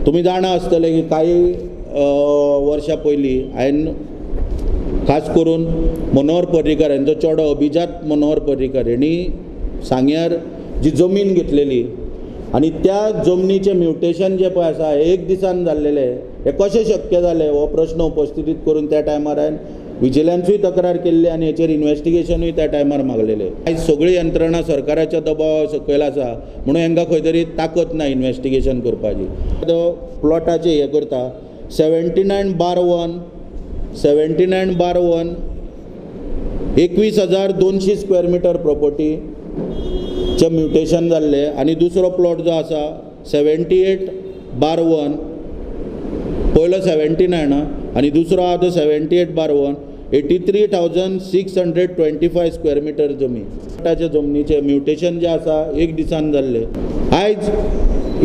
तुमी जाणा आसतले की कांय वर्सां पयलीं हांवें खास करून मनोहर पर्रीकर हांचो चेडो अभिजात मनोहर पर्रीकर हेणी सांग्यार जी जमीन घेतलेली आनी त्या जमनीचें म्युटेशन जें पळय आसा एक दिसान जाल्लेलें, हें कशें शक्य जालें हो प्रश्न उपस्थितीत करून त्या टायमार हांवें विजिलन्सूय तक्रार केल्ली आनी हेचेर इन्वेस्टिगेशनूय त्या टायमार मागलेलें. आयज सगळी यंत्रणा सरकाराच्या दबावा सकयल आसा म्हणून हांकां खंय तरी ताकत ना इन्वेस्टिगेशन करपाची. प्लॉटाचें हें करता 79/1 79/1 21,200 स्क्वेअर मिटर प्रॉपर्टीचें म्युटेशन जाल्लें आनी दुसरो प्लॉट जो आसा 78/1, पयलो 79 आनी दुसरो आहा तो 78/1 83,625 स्क्वेअर मिटर जमीन. ताच्या जमनीचें म्युटेशन जें आसा एक दिसान जाल्लें. आयज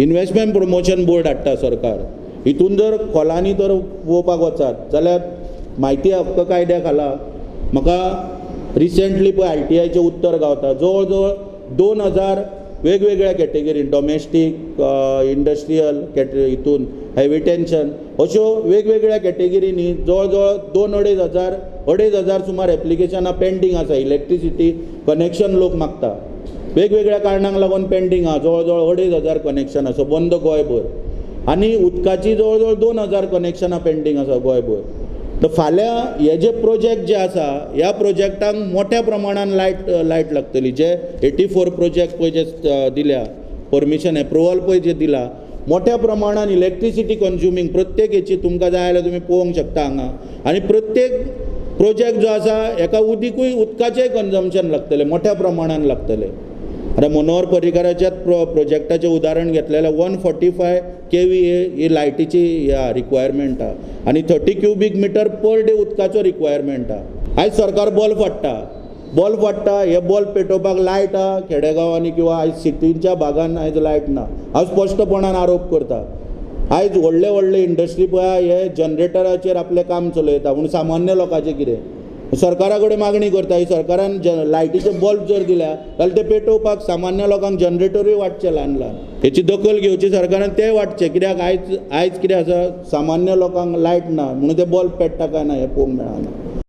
इन्वेस्टमेंट प्रमोशन बोर्ड हाडटा सरकार, हितून जर खोलांनी तर पळोवपाक वचात जाल्यार म्हायती हक्क कायद्या खाला म्हाका रिसेंटली पळय आरटीआयचें उत्तर गावता, जवळ जवळ 2,000 वेगवेगळ्या कॅटेगरीन डॉमेस्टीक, इंडस्ट्रियल हितून हेवी टेन्शन अश्यो वेगवेगळ्या कॅटेगरींनी जवळ जवळ 2-2.5 हजार सुमार एप्लिकेशनां पेंडींग आसा. इलेक्ट्रिसिटी कनेक्शन लोक मागता, वेगवेगळ्या कारणांक लागून पेंडींग आसा. जवळ जवळ 2,500 कनेक्शन आसा बंद गोंयभर आनी उदकाची जवळ जवळ 2,000 कनेक्शनां पेंडींग आसा गोंयभर. तर फाल्यां हे जे प्रोजेक्ट जे आसा ह्या प्रोजेक्टांक मोठ्या प्रमाणान लायट लागतली. जे 84 प्रोजेक्ट पळय जे दिल्या परमिशन एप्रुवल पळय जे दिला मोठ्या प्रमाणान इलेक्ट्रिसिटी कंज्युमींग प्रत्येक हेची तुमकां जाय जाल्यार तुमी पळोवंक शकता हांगा. आनी प्रत्येक प्रोजेक्ट जो आसा हेका उदीकूय उदकाचेंय कंजम्पशन लागतलें, मोठ्या प्रमाणान लागतलें. आतां मनोहर पर्रीकाराच्याच प्रोजेक्टाचें उदाहरण घेतलें जाल्यार 145 kVA ही लायटीची ह्या रिक्वायरमेंट आहा आनी 30 क्युबीक मिटर पर डे उदकाचो रिक्वायरमेंट आहा. आयज सरकार बल्ब हाडटा, बल्ब हाडटा, हे बल्ब पेटोवपाक लायट आहा खेडेगांवांनी किंवा आयज सिटीच्या भागान आयज लायट ना. हांव स्पश्टपणान आरोप करता, आयज व्हडले व्हडले इंडस्ट्री पळय हे जनरेटराचेर आपलें काम चलयता, पूण सामान्य लोकांचें कितें? सरकारा कडेन मागणी करता ही सरकारान लायटीचे बल्ब जर दिल्या जाल्यार ते पेटोवपाक सामान्य लोकांक जनरेटरूय वांटचे ल्हान ल्हान. हेची दखल घेवची सरकारान, तें वांटचें. कित्याक आयज आयज कितें आसा, सामान्य लोकांक लायट ना म्हणून ते बल्ब पेट्टा काय ना हें पळोवंक मेळना.